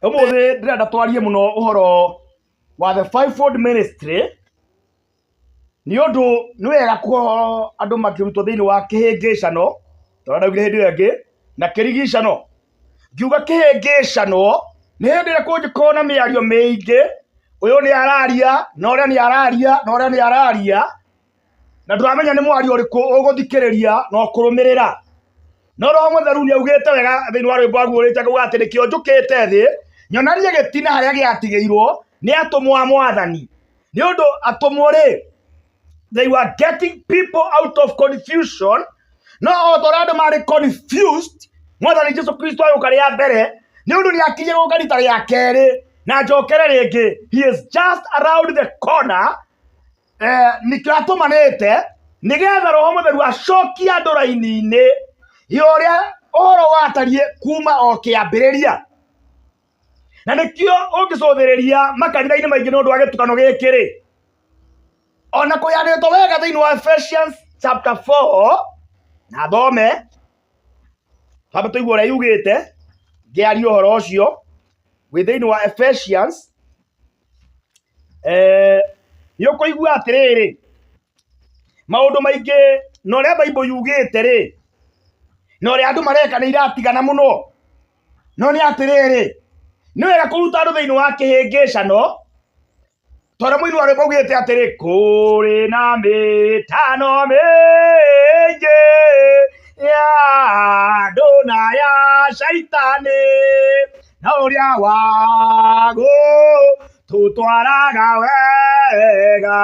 Ũmũthĩ ndĩrenda twarie mũno ũhoro wa the fivefold ministry nĩ ũndũ nĩ wega kũhoro andũ makĩrutwo thĩinĩ wa kĩhĩngĩcano tondũ ndaugire hĩndĩ ĩyo ĩngĩ na kĩrigicano. Ngiuga kĩhĩngĩcano nĩ hĩndĩ ĩrĩa kũngĩkorwo na mĩario mĩingĩ, ũyũ nĩ araria na ũrĩa nĩ araria na ũrĩa nĩ araria, na ndũramenya nĩ mwario ũrĩkũ ũgũthikĩrĩria na ũkũrũmĩrĩra. No Roho Mũtheru nĩ augĩte wega thĩinĩ wa rwĩmbo aguũrĩte akauga atĩ nĩkĩo njũkĩte thĩ nyonanie gĩtina harĩa gĩatigĩirwo nĩ atũmwo a Mwathani. Nĩ ũndũ atũmwo rĩ, they were getting people out of confusion, no o ta ũrĩa andũ marĩ confused Mwathani Jesu Kristo agĩũka rĩa mbere, nĩ ũndũ nĩ akinyie gũka rita rĩa kerĩ na njokere rĩngĩ, he is just around the corner. Nĩkĩo atũmanĩte nĩgetha Roho Mũtheru acokie andũ raini-inĩ ya ũrĩa ũhoro watariĩ kuma o kĩambĩrĩria. Na nĩkĩo ũngĩcũthĩrĩria makanitha-inĩ maingĩ nĩ ũndũ wa gĩtukano gĩkĩ rĩ, ona kũheanĩtwo wega thĩinĩ wa Ephesians chapter 4, na thome twambe tũigue ũrĩa yugĩte ngĩaria ũhoro ũcio wĩ thĩinĩ wa Ephesians. Nĩ ũkũigua atĩrĩrĩ, maũndũ maingĩ na ũrĩa Bible yugĩte rĩ, na ũrĩa andũ mareka nĩ iratigana mũno. No nĩ atĩrĩrĩ, nĩ wega kũruta andũ thĩinĩ wa kĩhĩngĩcano, tondũ mũini wa rwĩmbo augĩte atĩrĩ, kũrĩ na mĩtano mĩingĩ ya andũ na ya caitani, na ũrĩa wago tũtwaraga wega,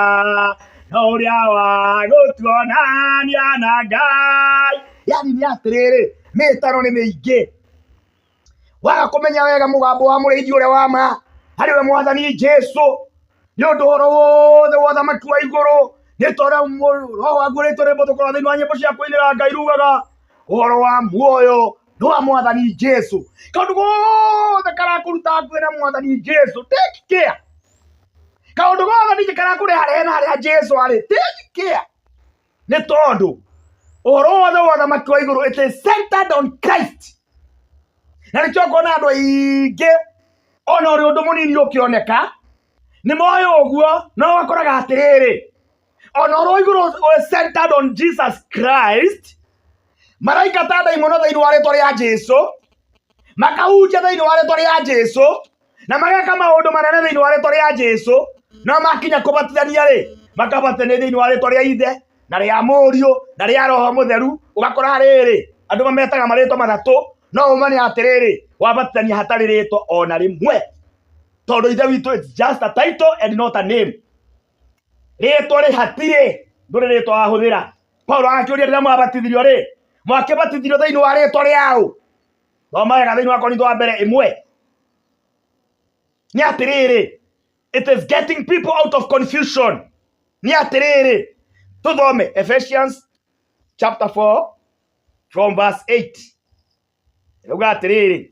na ũrĩa wa gũtuonania na Ngai. Yani nĩ atĩrĩrĩ, mĩtaro nĩ mĩingĩ. Waga kũmenya wega mũgambo wa mũrĩithi ũrĩa wa ma harĩ we Mwathani Jesu, nĩ ũndũ ũhoro wothe wa ũthamaki wa igũrũ nĩ ta ũrĩa Roho waguũrĩtwo rwĩmbo tũkoragwo thĩinĩ wa nyĩmbo cia kũinĩra Ngai rugaga ũhoro wa muoyo nĩ wa Mwathani Jesu. Kaũndũ gothe karakũruta hakuhĩ na Mwathani Jesu, take care. Kaũndũ gothe ningĩ karakũreha harĩa na harĩa Jesu arĩ, take care. Nĩ tondũ ũhoro wothe wa ũthamaki wa igũrũ, it is centered on Christ. Na nĩkĩo ngona andũ aingĩ ona ũrĩ ũndũ mũnini ũkĩoneka nĩ moĩ ũguo, no ũgakoraga atĩrĩrĩ, ona ũrĩa wa igũrũ wĩ centered on Jesus Christ, maraingata ndaimono thĩinĩ wa rĩtwa rĩa Jesu, makahunjia thĩinĩ wa rĩtwa rĩa Jesu, na mageka maũndũ manene thĩinĩ wa rĩtwa rĩa Jesu, no makinya kũbatithania rĩ, makabatithania thĩinĩ wa rĩtwa rĩa Ithe na rĩa Mũriũ na rĩa Roho Mũtheru. Ũgakora rĩrĩ, andũ mametaga marĩtwa matatũ, no ũma nĩ atĩrĩrĩ, wabatithania hatarĩ rĩtwa ona rĩmwe, tondũ Ithe witũ it's just a title and not a name. Rĩtwa rĩ hatirĩ, ndũrĩ rĩtwa wahũthĩra. Paulo agakĩũria, rĩrĩa mwabatithirio rĩ, mwakĩbatithirio thĩinĩ wa rĩtwa rĩaũ? Thoma wega thĩinĩ wa Korintho wa mbere 1. Nĩ atĩrĩrĩ, it is getting people out of confusion. Nĩ atĩrĩrĩ, tũthome Ephesians chapter 4 from verse 8. Ĩrauga atĩrĩrĩ,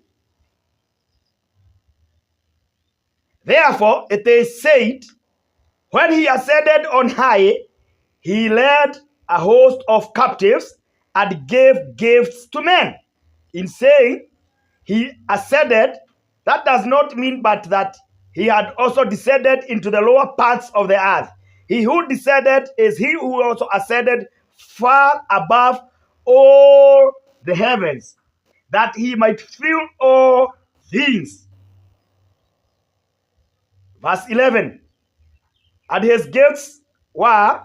therefore it is said, when he ascended on high, he led a host of captives and gave gifts to men. In saying he ascended, that does not mean but that he had also descended into the lower parts of the earth. He who descended is he who also ascended far above all the heavens, that he might fill all things. Verse 11, and his gifts were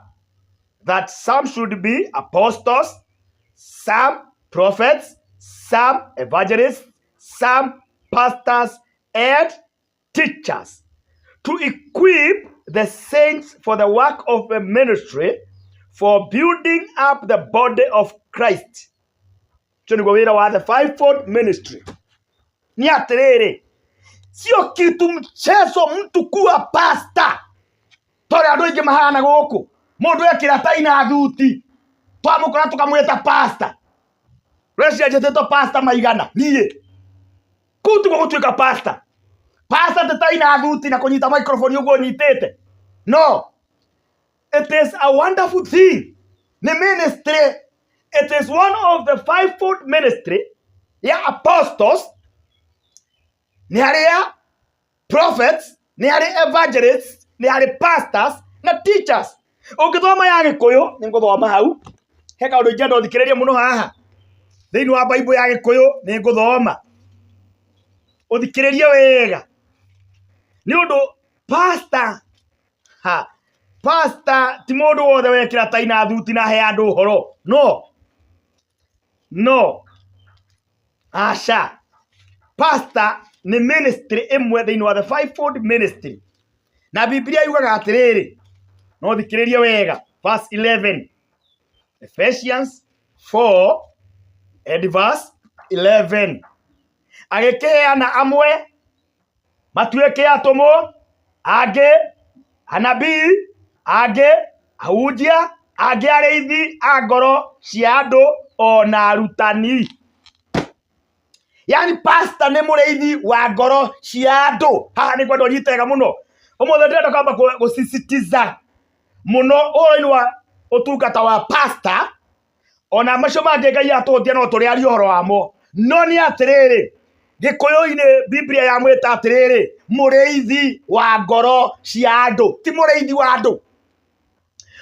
that some should be apostles, some prophets, some evangelists, some pastors and teachers, to equip the saints for the work of the ministry, for building up the body of Christ. Ũcio nĩguo wĩra wa the fivefold ministry. Nĩ atĩrĩrĩ, sio kitu mchezo mtu kuwa pastor, tondũ andũ aingĩ mahana gũkũ, mũndũ ekĩra tai na thuti, twamũkora tũkamwĩta pastor. Rwĩciria njĩtĩtwo pastor maigana niĩ kũu tiguo gũtuĩka pastor. Pastor ti tai na thuti na kũnyita microphone ũguo nyitĩte. No, it is a wonderful thing. Nĩ ministry. It is one of the fivefold ministry ya apostles. Nĩ harĩa prophets, nĩ harĩ evangelists, nĩ harĩ pastors na teachers. Ũngĩthoma ya Gĩkũyũ, nĩ ngũthoma hau, he kaũndũ ingĩenda ũthikĩrĩrie mũno haha thĩinĩ wa Bible ya Gĩkũyũ, nĩ ngũthoma ũthikĩrĩrie wega, nĩ ũndũ pastor, ha, pastor ti mũndũ wothe wekĩra tai na thuti na he andũ ũhoro, no no aca. Pastor nĩ ministry ĩmwe thĩinĩ wa the fivefold ministry, na Biblia yugaga atĩrĩrĩ, no thikĩrĩrie wega, verse 11, Ephesians 4 and verse 11, agĩkĩheana amwe matuĩke atũmwo, angĩ anabii, angĩ ahunjia, angĩ arĩithi a ngoro cia andũ ona arutani. Yani pastor nĩ mũrĩithi wa ngoro cia andũ. Haha nĩ ngwenda ũnyite wega mũno. Ũmũthĩ ndĩrenda kwamba gũsisitiza mũno ũhoro-inĩ wa ũtungata wa pastor, ona macio mangĩ Ngai atũhutia no tũrĩarie ũhoro wamo. No nĩ atĩrĩrĩ, Gĩkũyũ-inĩ Biblia yamwĩta atĩrĩrĩ, mũrĩithi wa ngoro cia andũ, ti mũrĩithi wa andũ.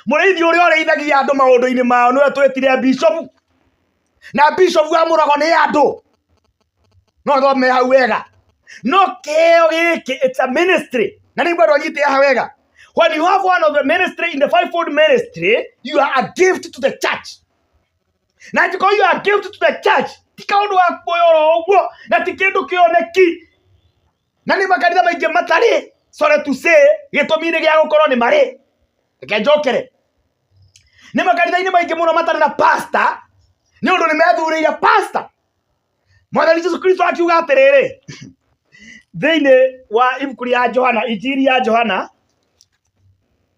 Mũrĩithi ũrĩa ũrĩithagia andũ maũndũ-inĩ mao nĩwe twĩtire bishopu, na bishopu amũragwo nĩ andũ. No thome hau wega. No kĩheo gĩkĩ, it's a ministry, na nĩ ngwenda ũnyite haha wega. When you have one of the ministry in the fivefold ministry, you are a gift to the church. Na angĩkorwo you are a gift to the church, ti kaũndũ ga kuoya oro ũguo, na ti kĩndũ kĩoneki, na nĩ makanitha maingĩ matarĩ, sorry to say, gĩtũmi-inĩ gĩa gũkorwo nĩ marĩ, reke njokere, nĩ makanitha-inĩ maingĩ mũno matarĩ na pastor, nĩ ũndũ nĩ methurĩire pastor. Mwathani Jesu Kristo akiuga atĩrĩrĩ thĩinĩ wa ibuku rĩa Johana, Injiri ya Johana,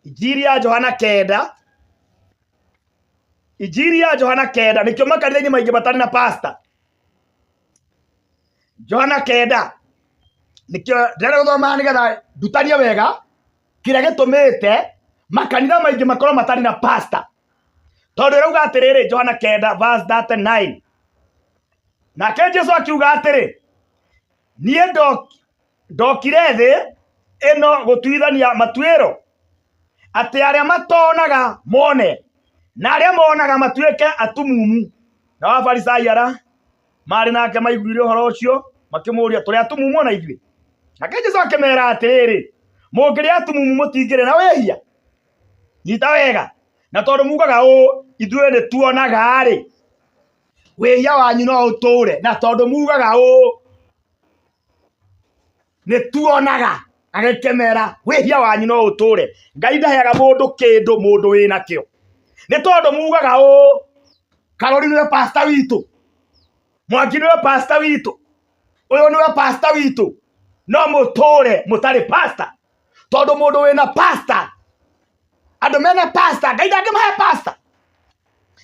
Injiri ya Johana 9, Injiri ya Johana 9, nĩkĩo makanitha-inĩ maingĩ matarĩ na pastor. Johana 9, nĩkĩo ndĩrenda gũthoma nĩgetha ndutanie wega kĩrĩa gĩtũmĩte makanitha maingĩ makorwo matarĩ na pastor. Tondũ ĩrauga atĩrĩrĩ, Johana 9 verse 39, nake Jesu akiuga atĩrĩ, niĩ ndokire thĩ ĩno gũtuithania matuĩro, atĩ arĩa matonaga mone, na arĩa monaga matuĩke atumumu. Nao Afarisai arĩa marĩ nake maiguire ũhoro ũcio makĩmũũria, tũrĩ atumumu ona ithuĩ? Nake Jesu akĩmera atĩrĩrĩ, mũngĩrĩ atumumu mũtingĩrĩ na wĩhia. Nyita wega. Na tondũ mugaga ũũ, ithuĩ nĩ tuonaga-rĩ, wĩhia wanyu no ũtũre. Na tondũ mugaga ũũ, nĩ tuonaga, agĩkĩmera, wĩhia wanyu no ũtũre. Ngai ndaheaga mũndũ kĩndũ mũndũ wĩnakĩo. Nĩ tondũ mugaga ũũ, Karori nĩwe pastor witũ, Mwangi nĩwe pastor witũ, ũyũ nĩwe pastor witũ, no mũtũre mũtarĩ pastor. Tondũ mũndũ wĩna pastor, andũ mena pastor, Ngai ndangĩmahe pastor.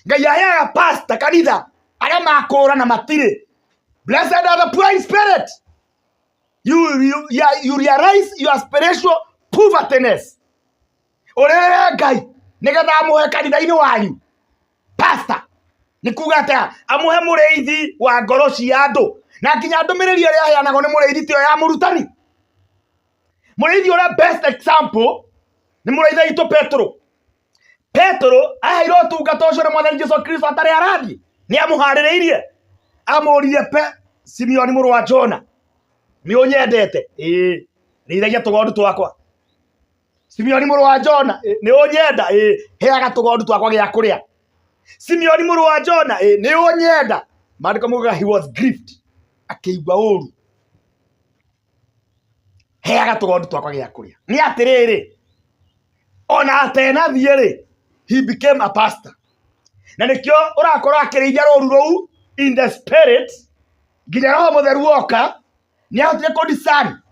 Ngai aheaga pastor kanitha arĩa makũra na matirĩ. Blessed are the poor in spirit. You realize your spiritual povertiness. Ũrĩrĩre Ngai nĩgetha amũhe kanitha-inĩ wanyu pastor. Nĩ kuga atĩa? Amũhe mũrĩithi wa ngoro cia andũ, na nginya ndũmĩrĩri ĩrĩa ĩheanagwo nĩ mũrĩithi tiyo ya mũrutani. Mũrĩithi ũrĩa best example nĩ mũrĩithi witũ Petero. Petero aheirwo ũtungata ũcio nĩ Mwathani Jesu Kristo atarĩ arathiĩ, nĩ amũharĩrĩirie, amũririe pe Simeoni mũrũ wa Jona, nĩ ũnyendete? Ĩĩ. Rĩithagia tũgondu twakwa. Simeoni mũrũ wa Jona, nĩ ũnyenda? Ĩĩ. Heaga tũgondu twakwa gĩa kũrĩa. Simeoni mũrũ wa Jona, ĩĩ, nĩ ũnyenda? Maandĩko maugaga he was grieved, akĩigua ũru. Heaga tũgondu twakwa gĩa kũrĩa. Nĩ atĩrĩrĩ, ona atenathiĩ rĩ, he became a pastor. Na nĩkĩo ũrakorwo akĩrĩithia rũru rũu in the spirit nginya Roho Mũtheru oka, nĩ ahotire kũ discern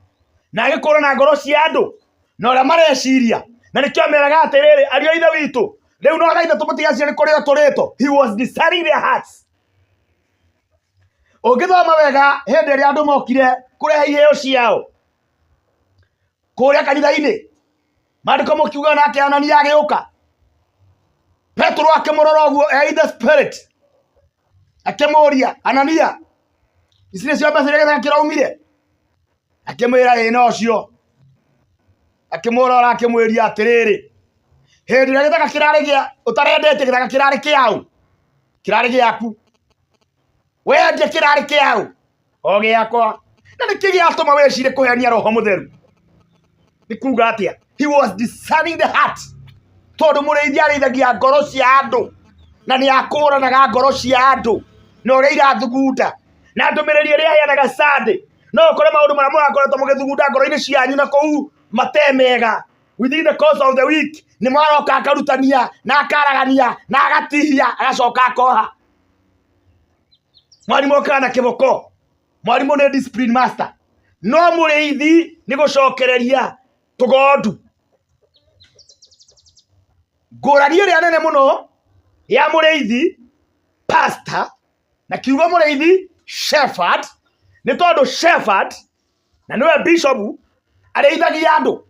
na agĩkũrana na ngoro cia andũ na ũrĩa mareciria. Na nĩkĩo ameraga atĩrĩrĩ, ariũ a Ithe witũ, rĩu no thaa 3 mũtigacio nĩ kũrĩo tũrĩtwo. He was discerning their hearts. Ũngĩthoma wega, hĩndĩ ĩrĩa andũ mokire kũrehe iheo ciao kũrĩa kanitha-inĩ, maandĩko mũkiuga nake Anania agĩũka, Petero akĩmũrora ũguo e in the spirit, akĩmũria, Anania, ici nĩcio mbeca iria gĩthaka kĩraumire? Akĩmwĩra ĩ na ũcio. Akĩmũrora akĩmwĩria atĩrĩrĩ, hĩndĩ ĩrĩa gĩthaka kĩrarĩ gĩa ũtarendetie gĩthaka kĩrarĩ kĩaũ? Kĩrarĩ gĩaku. Wendia kĩrarĩ kĩaũ? O gĩakwa. Na nĩkĩ gĩatũma wĩcirie kũhenia roho mũtheru? Nĩ kuga atĩa? He was discerning the heart. Tondũ mũrĩithi arĩithagia ngoro cia andũ na nĩ akũranaga ngoro cia andũ na ũrĩa irathugunda na ndũmĩrĩri ĩrĩa aheanaga Sunday. No ũkore maũndũ marĩa mũrakoretwo mũgĩthugunda ngoro-inĩ cianyu na kũu mate mega within the course of the week nĩ maroka akarutania na akaragania na agatihia agacoka akoha. Mwarimũ okaga na kĩboko, mwarimũ nĩ discipline master, no mũrĩithi nĩ gũcokereria tũgondu. Ngũrani ĩrĩa nene mũno ya mũrĩithi pastor na kiugo mũrĩithi shepherd nĩ tondũ shepherd na nĩwe bishop arĩithagia andũ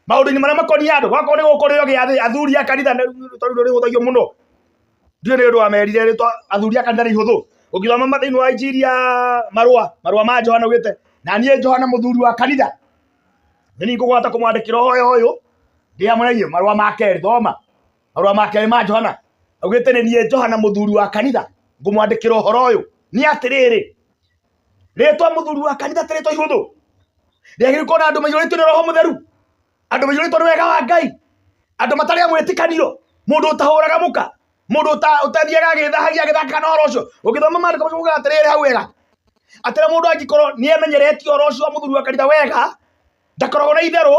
maũndũ-inĩ marĩa makoniĩ andũ gwakorwo nĩ gũkũrĩo gĩathĩ athuri a kanitha tondũ nĩ rĩhũthagio mũno ndiũĩ nĩ ũndũ wamerire rĩtwa athuri a kanitha nĩ ihũthũ ũngĩthoma thĩinĩ wa injiri ya marũa marũa ma Johana ugĩte na niĩ Johana mũthuri wa kanitha nĩ niĩ ngũgwata kũmwandĩkĩra ũhoro ũyũ ndĩ hamwe na inyuĩ marũa ma kerĩ thoma marũa ma kerĩ ma Johana augĩte nĩ niĩ Johana mũthuri wa kanitha ngũmwandĩkĩra ũhoro ũyũ nĩ atĩrĩrĩ rĩtwa mũthuri wa kanitha ti rĩtwa ihũthũ rĩagĩrĩirwo gũkorwo na andũ maiyũrĩtwo nĩ roho mũtheru andũ maiyũrĩtwo nĩ wega wa Ngai andũ matarĩ a mwĩtĩkanio mũndũ ũtahũraga mũka mũndũ ũtathiaga agĩthahagia agĩthakaga na ũhoro ũcio ũngĩthoma maandĩko macio ugaga atĩrĩrĩ hau wega atĩrĩ mũndũ angĩkorwo nĩ emenyeretie ũhoro ũcio wa mũthuri wa kanitha wega ndakoragwo na itherũ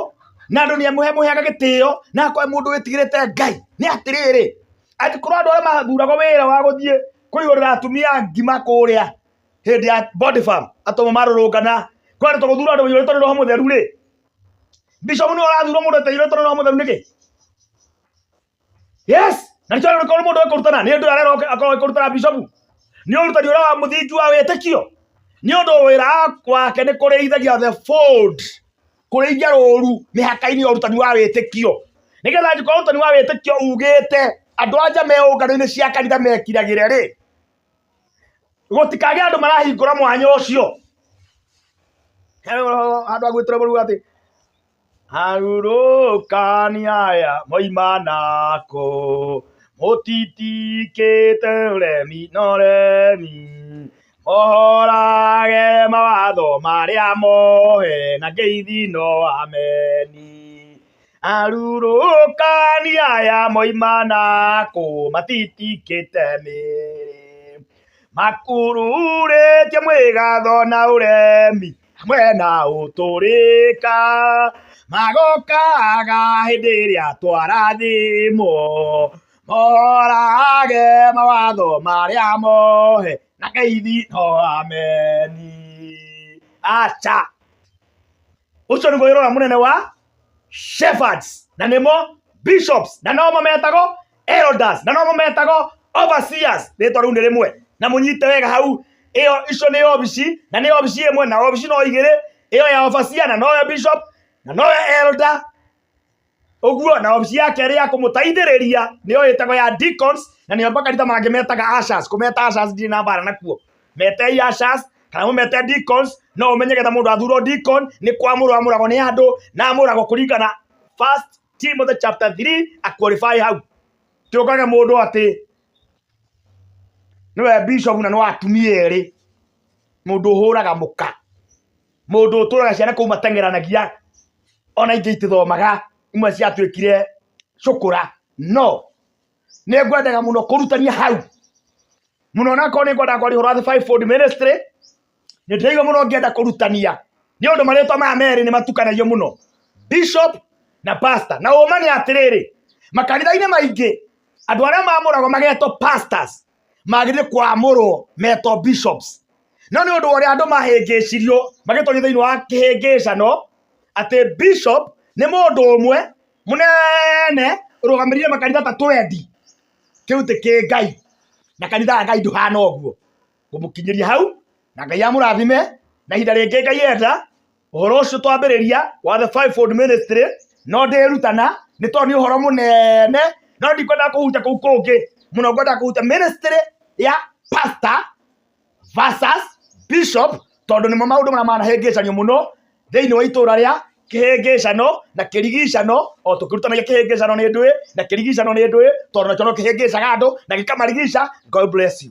na andũ nĩ amũheaga gĩtĩo na akorwo mũndũ wĩtigĩrĩte Ngai nĩ atĩrĩrĩ angĩkorwo andũ arĩa mathuragwo wĩra wa gũthiĩ kũihũrĩra atumia ngima kũrĩa hĩndĩ ya body farm atũmwo marũrũngana kwendetwo gũthura andũ maiyũrĩtwo nĩ roho mũtheru rĩ bishop nĩwe ũrathurwo mũndũ ũtaiyũrĩtwo nĩ roho mũtheru nĩkĩ yes na nĩkĩo rĩkorwo mũndũ ekũrutana nĩ ũndũ arerwo akorwo ekũrutana bishop nĩ ũrutani ũrĩa wa mũthingi wa wĩtĩkio nĩ ũndũ wĩra wake nĩ kũrĩithagia the fold kũrĩithia rũru mĩhaka-inĩ ya ũrutani wa wĩtĩkio nĩgetha angĩkorwo ũrutani wa wĩtĩkio ugĩte andũ anja me ũngano-inĩ cia kanitha mekiragĩre rĩ gũtikagĩe andũ marahingũra mwanya ũcio handũ agwĩtũra mũruga atĩ harurũkani aya moima nako mũtitikĩte ũremi na ũremi mohorage mawatho marĩa mohe na ngeithi no ameni arurũkani aya moima nako matitikĩte mĩrĩ makururĩtie mwĩgatho na ũremi hamwe na ũtũrĩka magokaga hĩndĩ ĩrĩa twarathimwo morage mawatho marĩa mohe na ngeithi no ameni aca ũcio nĩguo wĩra ũrĩa mũnene wa shepherds na nĩmo bishops na nomo metagwo elders na nomo metagwo overseers rĩtwa rĩu nĩ rĩmwe na mũnyite wega hau ĩyo icio nĩ obici na nĩ obici ĩmwe na obici no igĩrĩ ĩyo ya overseer na noyo bishop na noyo elder ũguo na obici ya kerĩ ya kũmũteithĩrĩria nĩyo ĩtagwo ya deacons na nĩyo makanitha mangĩ metaga ushers kũmeta ushers ndirĩ na mbara nakuo metei ushers kana mũmete deacons no ũmenye getha mũndũ athurwo deacon nĩ kwamũrwo amũragwo nĩ andũ na amũragwo kũringana first Timothy chapter 3 aqualify hau tiũkage mũndũ atĩ nĩwe bishop na nĩ wa atumia erĩ mũndũ ũhũraga mũka mũndũ ũtũraga ciana kũu mateng'eranagia ona ingĩ itithomaga imwe ciatuĩkire cũkũra no nĩ ngwendaga mũno kũrutania hau mũno onakorwo nĩ ngwendaga kwaria ũhoro wa the fivefold ministry nĩ ndĩraigua mũno ngĩenda kũrutania nĩ ũndũ marĩtwa maya merĩ nĩ matukanagio mũno bishop na pastor na ũma nĩ atĩrĩrĩ makanitha-inĩ maingĩ andũ arĩa mamũragwo magetwo pastors magĩrĩire kwamũrwo metwo bishops no nĩ ũndũ wa ũrĩa andũ mahĩngĩcirio magĩtonyio thĩinĩ wa kĩhĩngĩcano atĩ bishop nĩ mũndũ ũmwe mũnene ũrũgamĩrĩire makanitha ta twendi kĩu ti kĩ Ngai na kanitha wa Ngai ndũhana ũguo ngũmũkinyĩria hau na Ngai amũrathime na ihinda rĩngĩ Ngai enda ũhoro ũcio twambĩrĩria wa the fivefold ministry no ndĩrutana nĩ tondũ nĩ ũhoro mũnene no ndikwenda kũhuta kũu kũngĩ mũno ngwenda kũhuta ministry ya pastor versus bishop tondũ nĩmo maũndũ marĩa manahĩngĩcanio mũno Thĩinĩ wa itũra rĩa kĩhĩngĩcano na kĩrigicano, o tũkĩrutanagia kĩhĩngĩcano nĩ ndũĩ na kĩrigicano nĩ ndũĩ, tondũ nakĩo no kĩhĩngĩcaga andũ na gĩkamarigica. God bless you.